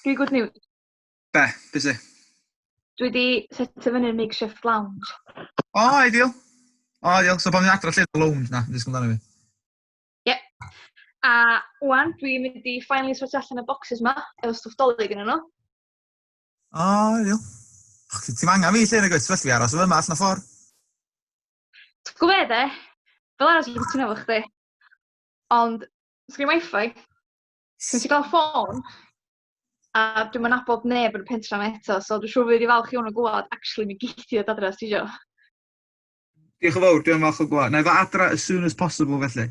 Gei good news. Be? Be sy? Dwi wedi setio fyny'r makeshift lounge. O, oh, ideal. O, oh, ideal. So pan fi'n adra lle lounge na, ddisgwyl amdano fi. Ie. Yep. A wan, dwi'n mynd i finally sortio allan y boxes ma, efo stwff dolyg yn nhw. O, oh, ideal. Ti'n angen fi lle yn y gwyt, felly fi aros o fyma allan o ffordd. Ti'n gwybod de? Fel arall dwi'n cytuno efo chdi. Ond, sgyn i wifi. Sgyn ti gael ffôn, a dwi'm yn nabod neb yn y pentra 'ma eto, so dwi'n siŵr fydd hi falch iawn o glywed actually mi gei di ddod adra os ti isio. Diolch yn fawr, dwi'n falch o glywed. Na i ddod adra as soon as possible felly.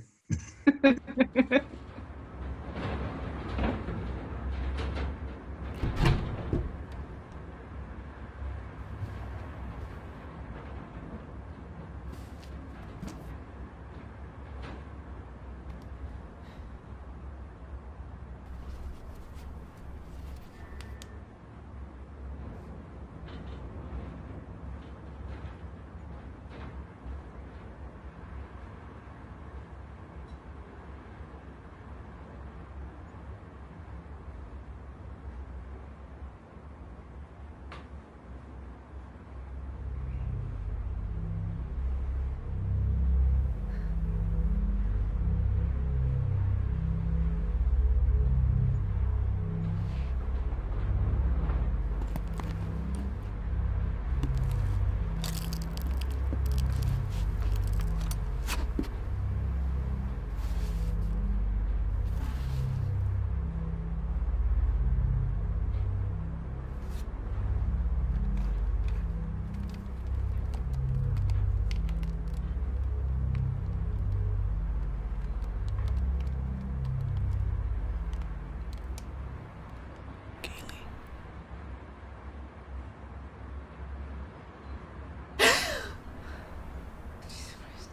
Kaylee. Jesus Christ.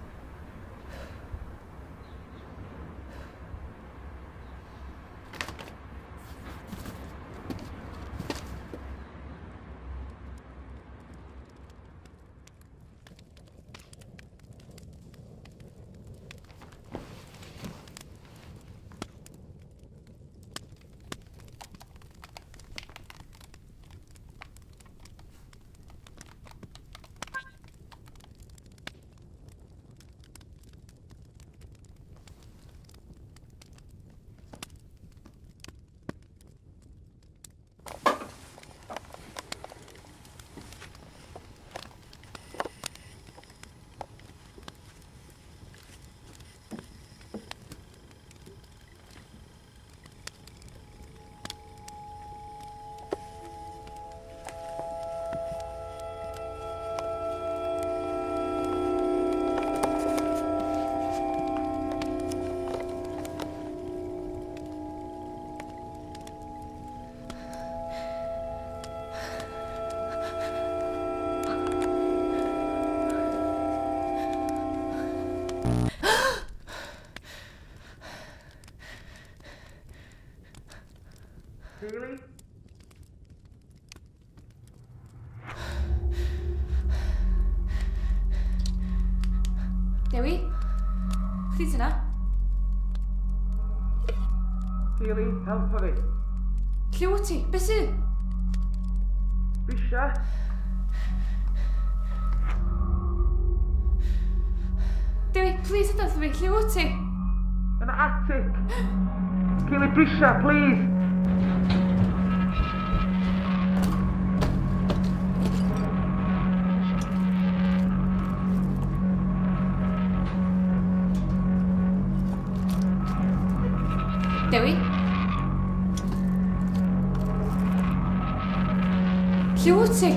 Really? Dewi? Chdi sy 'na? Keely, helpa fi. Lle wyt ti? Be sy? Bisia. Dewi, please ydw fi, lle wyt ti? Yn y attic. Keely, bisia, please. Dewi? Lle wyt ti?